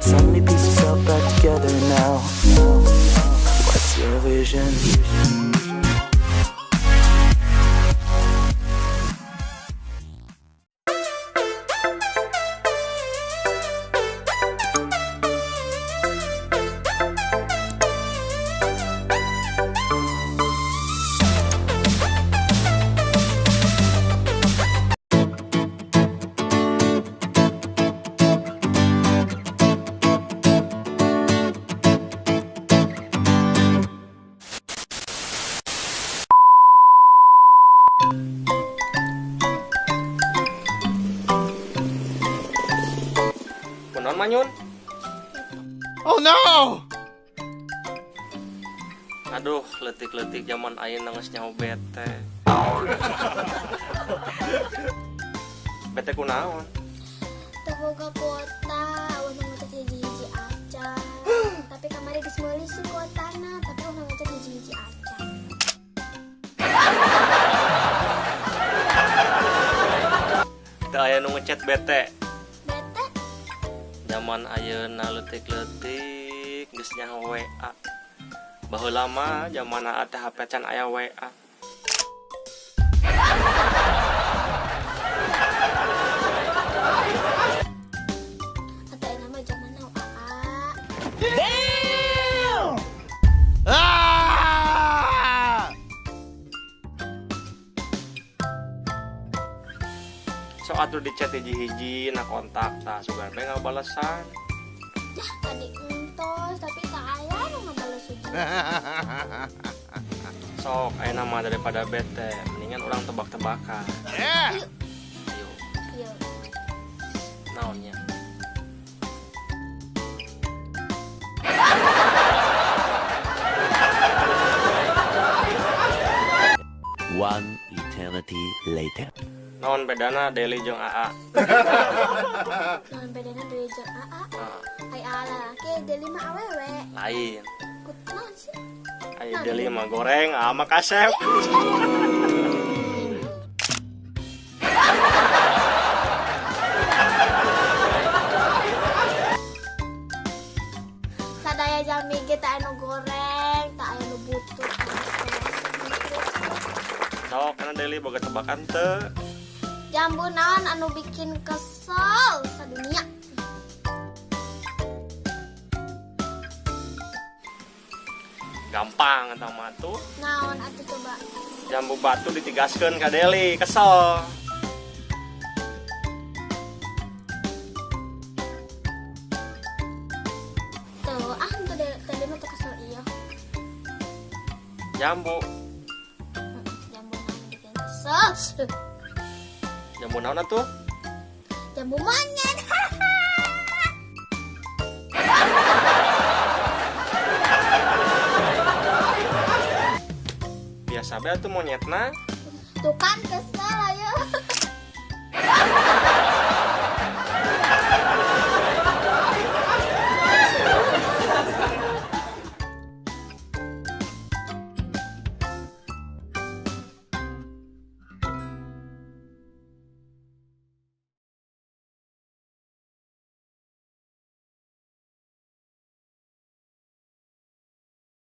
Suddenly piece yourself back together now. What's your vision? Kunaon, Manyun? Oh no! Aduh, leutik-leutik zaman ayeuna geus nyaho bete. Bete kunaon? Teu boga kuota, euweuh nu ngechat hiji-hiji acan. Tapi kamari geus meuli sih kuotana, tapi euweuh nu ngechat hiji-hiji acan. Teu aya nu ngechat bete. Bete? Zaman ayeuna leutik-leutik geus nyaho WA. Baheula mah zaman teh HP can aya WA. Atau ayeuna mah zaman now, Aa. Ah! Sok atuh di chat hiji-hiji na kontak tah, sugan we ngabalesan. Yah, tadi entos, tapi teu aya nu ngabales hiji. Sok ayeuna mah daripada bete, mendingan urang tebak-tebakan. Yeah! Yuk, Ayo, yuk. Naonnya? One eternity later. Naon bedana Deli jeung AA? Naon bedana Deli jeung AA? Nah, Ai AA lalaki, Deli mah awewe. Lain. Kut naon sih? Ai Deli mah goreng, AA mah kasep. Sadaya jalmi ge teu aya nu goreng, teu aya nu butut. Sok, karena Deli boga tebakan teu? Jambu naon anu bikin kesel sadunia? Gampang eta mah tuh. Naon atuh coba? Jambu batu ditigaskeun ka Deli, kesel. Tuh, ah teu tadi mah teu kesel iya. Jambu, Jambu naon bikin kesel? Jambu naon atuh? Jambu monyet. Biasa bae atuh monyetna. Tuh kan kesel.